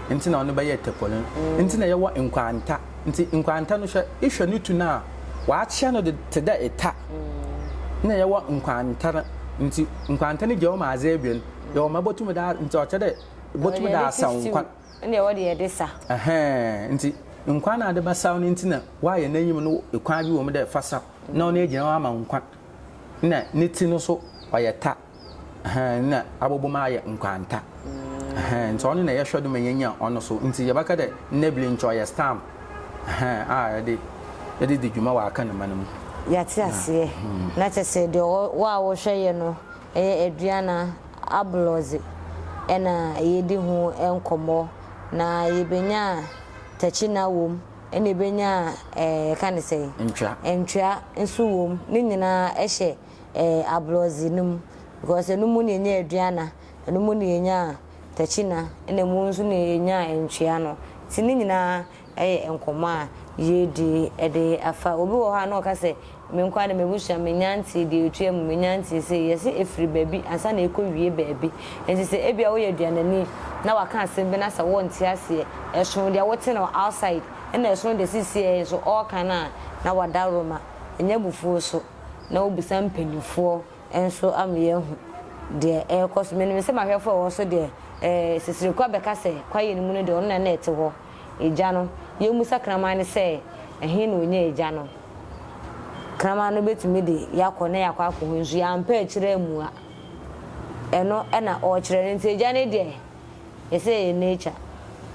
ntsi na ɔno bɛyɛɛ tapɔlin. Ntsi na yɛwɔ nkwanta. Ntsi nkwanta no hwɛ, ehwɛ no tu no a, wɔakyea no do tse dɛ eta. Nna yɛwɔ nkwanta no, ntsi nkwanta no gya hɔ ma adze ebien. Yɛwɔ ma ebotum dze, ntsi ɔkyerɛ dɛ ibotum dze asaw nkwan. Nna yɛwɔ deɛ yɛde sa. Ɛhɛɛn, ntsi nkwan no a adze bɛsaw no ntsi na wɔayɛ n'enyim no kwan bi wɔ mu dɛ fa saw na ɔno egyina hɔ ama wo nkwan. Nna ne tsir no so ɔyɛ ta. Ɛhɛn, nna abɔbɔ mu ayɛ nkwanta. Ɛhɛn, ntsi ɔno na yɛhwɛ do ma yenya ɔno so. Ntsi yɛbɛka dɛ ndɛ ber yi nkyɛ ɔyɛ stamp, ɛhɛn, a yɛdze yɛdze dzi dwuma wɔ Akanman mu. Yɛate aseɛ. Na kyerɛ sɛ deɛ wo a wohwɛ yɛ no ɛyɛ Aduana Ablɔdze ɛna yɛdi ho nkɔmmɔ. Na yɛbɛnya Takyina wom, ɛna yɛbɛnya ɛɛ yɛka ne sɛn? Ntwea. Ntwea nso wom. Ne nyinaa ɛhyɛ eh, aborɔdze no mu because ɛno mu na yɛnya aduana, ɛno mu na yɛnya takyina, ɛna ɛmu nso na yɛnya ntwea no. Nti ne nyinaa yɛ nkɔmmɔ a yɛredi de afa. Obi wɔ hɔ a na ɔka sɛ, me nko ara de m'abusua mennya ntee deɛ ɛtua mu, mennya ntee sei. Yɛse ɛfiri baabi ansa na ɛkɔwie baabi. Nti sɛ ebia woyɛ aduanani na waka asɛm bi na sɛ wonte aseɛ, ɛsono deɛ wote no outside ɛna ɛsono deɛ seesei nso ɔreka no a na wadaworoma. Ɛnyɛ abufuo so. na wobisa mpanimfoɔ nso ama yɛahu deɛ ɛrekɔ so. Menim sɛ m'ahwɛfoɔ a ɛwɔ so deɛ, eh, Sisirekwa bɛka sɛ kwaeɛ no mu no deɛ ɔno na na ɛte hɔ. Egya no, yɛmmisa kraman no sɛ ɛhe na ɔnya egya no. Kraman no bɛtumi de yɛakɔ na yɛakɔ akɔhu nso yɛampɛ akyire ammua. Ɛno na ɔrekyerɛ no nti egya no deɛ. Yɛsɛ ɛyɛ nature,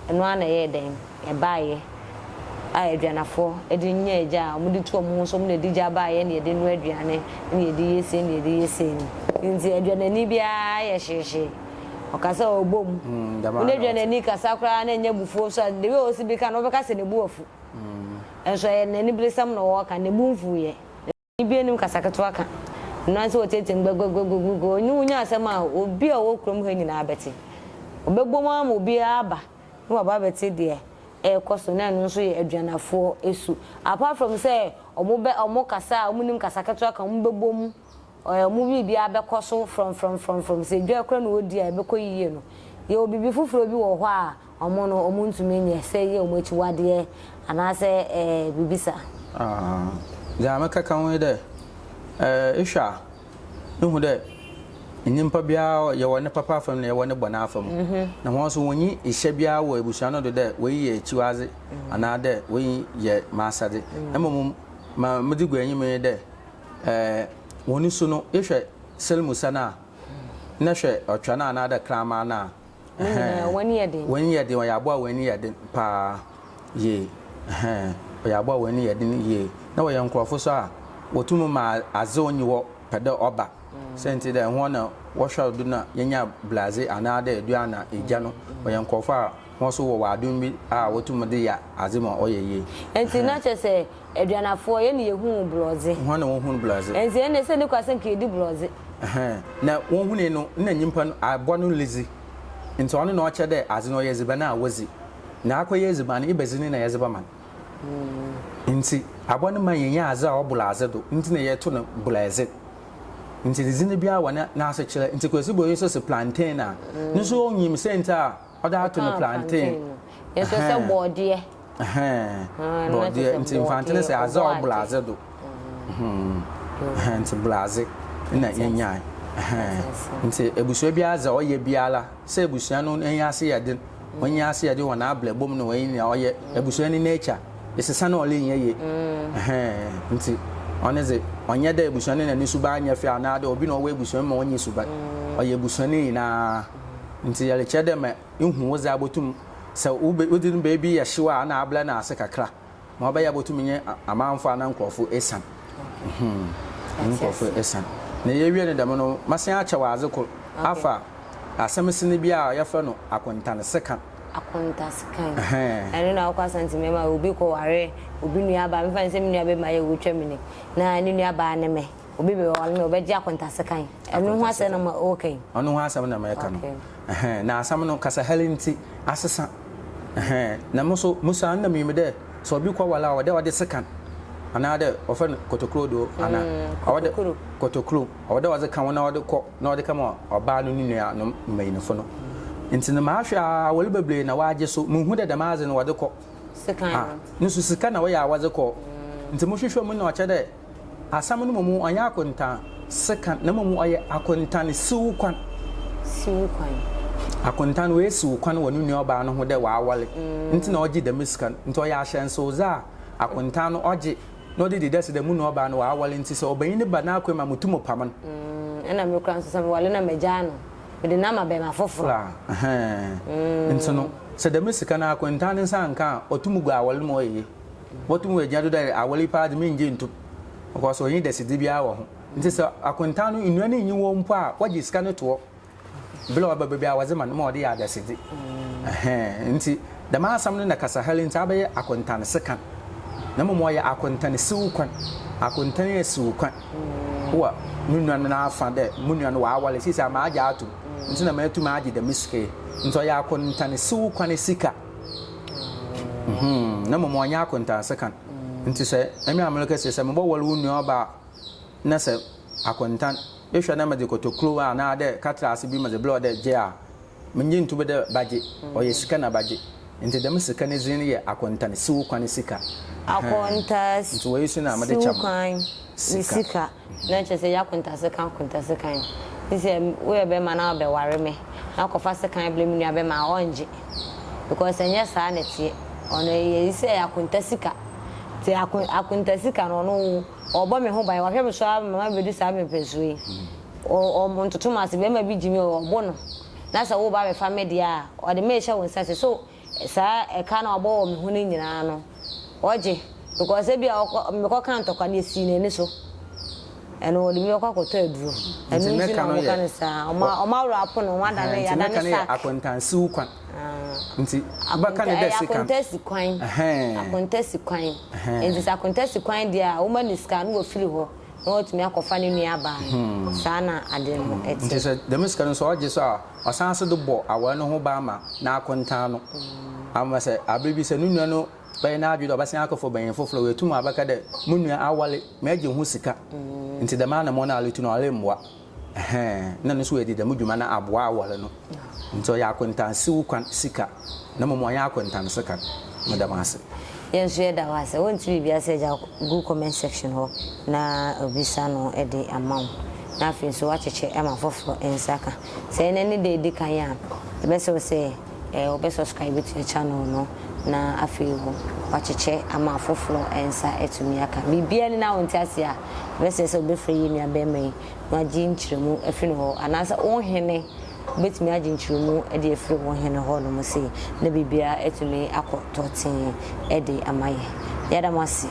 ɛno ara na ɛyɛɛ dɛn? Ɛbaeɛ a aduanafoɔ de nya gya a wɔde tu wɔn ho so, wɔn na ɛde gya baeɛ na yɛde noa aduane, na yɛde yɛ sei, na yɛde yɛ sei no. Nti aduanani biara yɛ hyeehyee. Ɔka sɛ ɔbɔ mu. Wo ne aduanani kasa koraa na ɛnyɛ abufuo so a, the way ɔsi bi ka no, wobɛka sɛ ne bo afu. Nso ɛyɛ n'aniberesɛm na ɔreka, ne bo mfuiɛ. Bi anim kasa ketewa ka. Ɛno ara ne sɛ wɔteateam gbɛgbɛgbɛgbɛgbɛ. Ɔne wo nya asɛm a, obi a ɔwɔ kurom ha nyinaa bɛte. Ɔbɛbom ara ma obiara aba na waba abɛte deɛ ɛrekɔ so na ɛno nso yɛ aduanafoɔ su. Apart from sɛ wɔbɛ wɔkasa a wɔnim kasa ketewa ka, wɔbɛbom, wɔn biribiara bɛkɔ so frɔmfrɔmfrɔmfrɔm. Sɛ dwa koraa na wɔdi a, ɛbɛkɔ yie no. Yɛwɔ biribi foforɔ bi wɔ hɔ a Wɔn no, wɔntumi nyɛ sɛ yɛ wɔn akyiwadeɛ anaasɛ ɛɛ biribi saa. Dza mekɛka ho nye dɛ, ehwɛ a, ihu dɛ nyimpa biara yɛwɔ ne papa afamu na yɛwɔ ne bɔn afamu. Na hɔn so wonnyi hyɛ biara wɔ ebusua no do dɛ woyi yɛ ekyiwadze anaa dɛ woyi yɛ m'asɛdze. Mbom ma medze gu enyim nye dɛ, hɔn su no, ehwɛ Selmusa no a, na hwɛ ɔtwa no anaadɛ kraman no a, Wɔn nyinaa, wɔn ani yɛ den. Wɔn ani yɛ den, wɔyɛ aboa a wɔn ani yɛ den paa yie. Ɛhɛn, wɔyɛ aboa a wɔn ani yɛ den yie. Na wɔyɛ nkorɔfo so a wɔtum ma adze a onnyi hɔ pɛ dɛ ɔba. Siantsir dɛ hɔn na wɔhwɛ do na yenya bladze anaadɛ eduan na egya no. Wɔyɛ nkorɔfo a hɔn so wɔwɔ adom bi a wɔtum dze yɛ adze ma ɔyɛ yie. Ntsi na kyerɛ sɛ Aduanafoɔ, yɛn na yɛhuu borɔdze. Hɔn na wohun borɔdze. Ntsi ɛnna sɛ ne kwa sɛ nka yɛdi borɔdze. Ɛhɛn, na wohunii no, nna nyimpa no, abowa no ridzi. Ntsi ɔno na ɔkyerɛ dɛ adze no ɔyɛ edziban a wodzi. Na akɔyɛ edziban no, ebɛdze no na yɛdze bɛma no. Ntsi abowa no ma yenya adze a ɔbor adze do, ntsi na yɛto no borɛdze. Ntsi dzin biara wɔ n'asekyerɛ. Ntsi Kwesi Boye so se plantain a, no so onyim siantsir a ɔdze ato no plantain. Yɛsɛ sɛ bɔɔdeɛ. Ɛhɛn, borɔdeɛ nti mfantene sɛ adze a ɔbor adze do. Ɛhɛn, nti bor adze na yɛnyae. Ɛhɛn, nti ebusua biara dza ɔyɛ biara, sɛ ebusua no n'enyi ase yɛ dzen, hɔn enyi ase yɛ dzen wɔ n'abrabɔ mu na hɔn nyia ɔyɛ ebusua no nature, esesa no a ɔrennyɛ yie. Ɛhɛn, ntsi ɔno dze ɔnnyɛ dɛ ebusua no na ne suban nnyɛ fɛ anaadɛ obi na ɔwɔ ebusua mu ma ɔnnyɛ suban. Ɔyɛ ebusua no nyina. Ntsi yɛrekyerɛ dɛ ma ihu wo dze abotum sɛ wodze no beebi yɛ hyew a ana abrɛ no ase kakra ma ɔbɛyɛ a botum nye amamfo anaa nkorɔfo esian. Nkorɔfo esian. Na yewie no dɛm no, mɛsan akyɛ wo adze kor afa asɛm sin bi a yɛfrɛ no akontan sekan. Akontasekan. Ɛhɛn. Ɛno na wokɔ Asante mmarima a obi kɔ ware obi nua baa, mefa no sɛ me nua bɛrima yɛ wotwa me ni, na ne nua baa ne me, obi bɛware me a, ɔbɛgye akontasekan. Ɛno ho asɛm na woka yi? Ɔno ho asɛm na mɛka no. Okay. Ɛhɛn, na asɛm no, kasahare ntsi, asesa. Ɛhɛn, na mo so, musuar no na minyim dɛ sɛ obi kɔwar a, ɔwɔ dɛ ɔdze sekan anaadɛ wɔfrɛ no kotokuro do anaa? Ɔwɔ dɛ, Kotokuro. kotokuro, ɔwɔ dɛ ɔdze ka ho na ɔdze kɔ na ɔdze kɛma ɔbaa no no nuanom mbanyinfo no. Ntsi no mahwɛ ara, awar beberee na wɔagye so, munnhu dɛ dɛm adze no wɔdze kɔ. Sekan Ah, no. no so sika na wɔyɛ a wɔdze kɔ. Ntsi mohwehwɛ mu na ɔkyerɛ dɛ Asɛm no mmom ɔnnyɛ akontan sekan na mmom ɔyɛ akontan siw kwan. Siw kwan. Akontan oesiw kwan wɔ no nuabaa no ho dɛ ɔawar ntsi na ɔgye dɛm sika no. Ntsi ɔyɛ ahyɛnsewdze a akontan no ɔgye na ɔdze di dase dɛ mo nuabaa no ɔawar ntsi sɛ ɔbanyin ba n'akwan mu a mutum pam no. Nna me koraa so sɛ mewar no a megyaa no, mede no ama bɛrima fofor. A, ɛhɛn. Ntsi no, sɛ dɛm sika no akontan ne nsa annka a, otum gu awar no ma ɔyɛ yie. Motum woegyina do dɛ awar yi paa dze menngye nnto mu because onnyi dasidzi biara wɔ ho. Ntsi sɛ akontaa no ndua no nnyi hɔ mpo a, wɔgye sika no to hɔ. Ber a ɔba beebi a wɔdze ma no ma ɔdze yɛ adasidzi. Ɛhɛn, ntsi dɛm asɛm no na kasahar ntsi abɛyɛ akontan sekan. Na mbom ɔyɛ akontan siw kwan. Akontan esiw kwan wɔ no nua no n'afa dɛ mo nua no ɔawar, sesei magye ato mu ntsi na metum agye dɛm sika yi. Ntsi ɔyɛ akontan siw kwan sika. Na mmom ɔnyɛ akontansekan. Ntsi sɛ emi a merekɛse sɛ mobɔwar wo nua ɔba a, na sɛ akontan, ehwɛ na medze kotokuro anaadɛ katrase bi medze brɛ wo dɛ gye a, menngye nnto mu dɛ bagye, ɔyɛ sika na bagye. Ntsi dɛm sika ne dzin yɛ akontan siw kwan sika. Akonta Ntsi wei so na medze siw kyɛ mo. kwan ne Sika. sika. Na kyerɛ sɛ yɛ akontasekan akontasekan. Nti sɛ woyɛ bɛrima na wobɛware me na wokɔfa sekan brɛ me nua bɛrima a ɔngye. Because ɛnyɛ saa na ɛteɛ. Ɔno ɛyɛ sɛ ɛyɛ akontasika. Nti ako akontasika no ɔno ɔbɔ me ho ban. Wahwɛ me so ara ma mabɛdu saa mpɛmpɛnsoɔ yi. Ɔ ɔ ntoto m'ase bɛrima bi gye me ɔbo no. Na sɛ woba abɛfa me deɛ a ɔde me rehyɛ wo nsa sɛ so Saa ɛka no a ɔbɔ wɔ me ho no nyinaa no, ɔgye because ebia ɔkɔ mekɔka ntɔkwa no esii n'ani so. Ɛno ɔde me bɛkɔ akɔtɔ aduro. Ɛno Nti ne nti ka na no wɔka yɛ no saa. Wɔn a wɔn awerɛ apo no, wɔn adane Nti ne ka yɛadane no yɛ sack. akontansiw kwan. Ah. Nti wobɛka no Akonta dɛ ɛyɛ sekan. akontasi kwan. Ɛhɛn. Akontasi kwan. Ɛhɛn. Nti sɛ akontasi kwan deɛ a, woma no sika no wafiri hɔ na watumi akɔfa ne nua baa no. Saa na ade no Nti ɛteɛ. sɛ dɛm sika no sɛ ɔgye so a, Ɔsan so de bɔ awar no ho ban ma n'akontaa no. Ama sɛ aber bi sɛ no nua no bɛyɛ n'adwen dɛ ɔbɛsan akɔfa banyin fofor a, oetum abɛka dɛ, Mo nua awar, megye ho sika, ntsi dɛm anamɔn no a arutu no ɔremmboa. Ɛhɛn, nna no so oedzi dɛm dwuma no aboa awar no. Ntsi ɔyɛ akontansiw kwan sika, na mbom ɔnnyɛ akontansekan. Meda mo ase. Yɛn nso yɛda wo ase. Wonte biribi ase a gya gu comment section hɔ na obisa no de ama wo. Na afei nso woakyekyɛ ama afoforɔ nsa aka. Sɛ ɛnnɛ ne da a ɛdi kan a, yɛbɛsrɛ wo sɛ wobɛ subscribe to yɛn channel no na afei woakyekyɛ ama afoforɔ nsa atumi aka. Biribiara ni na wonte aseɛ a, yɛbɛsrɛ sɛ wobɛfrɛ yɛn nua barima yi na wagye nkyerɛmu afiri ne hɔ anaasɛ wo hene wobɛtumi agye nkyerɛmu de afiri wo hene hɔ nom sei na biribiara atumi akɔ tɔtee de ama yɛn. Yɛda mo ase.